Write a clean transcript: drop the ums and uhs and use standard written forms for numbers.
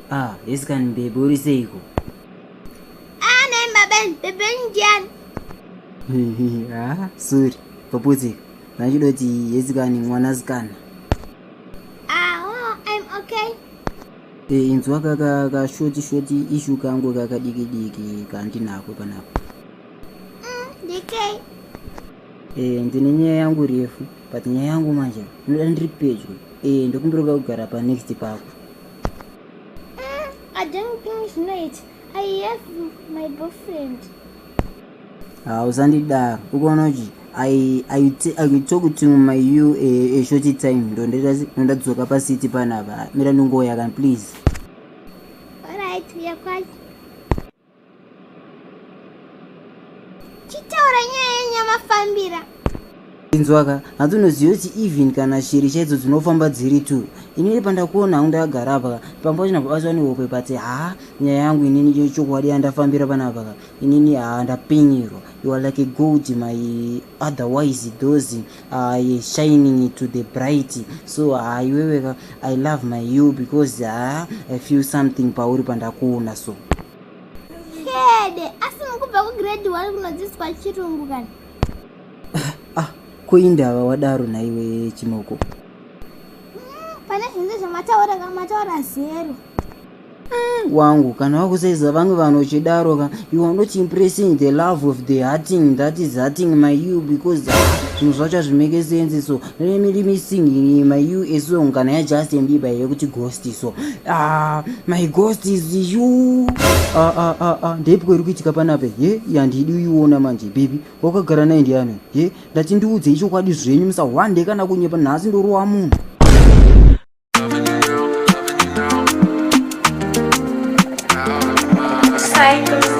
Ah, yes kan baby uri seiko? Ah, nei baba, bebe ndiani? Ah, sorry. Paputsika. Ndachidoti yes kan mwanasikana. Ah, oh, I'm okay. Eh, inzwa kaka ka short short issue kangu kaka diki diki kandinako panapa. Ndikei. Eh, ndine nyaya yangu refu but nyaya yangu manje inoda ndiri pedyo. Eh, ndokumbira kugara pa next pako. I don't think zvinoita. I have my boyfriend. Ah, usandidaro ukuona kuti I, I, I talk to my you a, a short time ndondadzoka pasiti panapa mira ndongoya kan please. Alright, uya kwacho. Chitaura nyaya yenyu yamafambira. Inzwaka hanzi unoziva kuti even kana shiri chaidzo dzinofamba dziri two inini pandakuona hangu ndakagara apa pamba pacho ndambobatwa nehope but haa nyaya yangu inini chokwadi yandafambira panapa ka inini haa ndapinyirwa you are like a gold my otherwise those are shining to the bright so haa iwewe ka i love my you because haa i feel something pauri pandakuona so Hede, asi mukubva kugrade 1 kunodzidziswa chirungu kani? Ah, ko indava wadaro nhaiwe chimoko? Pane zvinhu zvamataura ka mataura zero. Wangu kana wakusaiza vamwe vanhu uchidaro ka you are not impressing the love of the hearting that is hearting my you because zvinhu zvacho hazvimake sense so let me, let me sing my you a song kana yaJustin Bieber yekuti ghost so ah, my ghost is you. Ah, ah, ah, ah. Ndeipi iri kuitika panapa ye yandidi uiona manje baby wakagara naye ndiani ye ndati ndiudze ichokwadi zvenyu musahwande kana kunyepa nhasi ndorowa munhu. Psycho.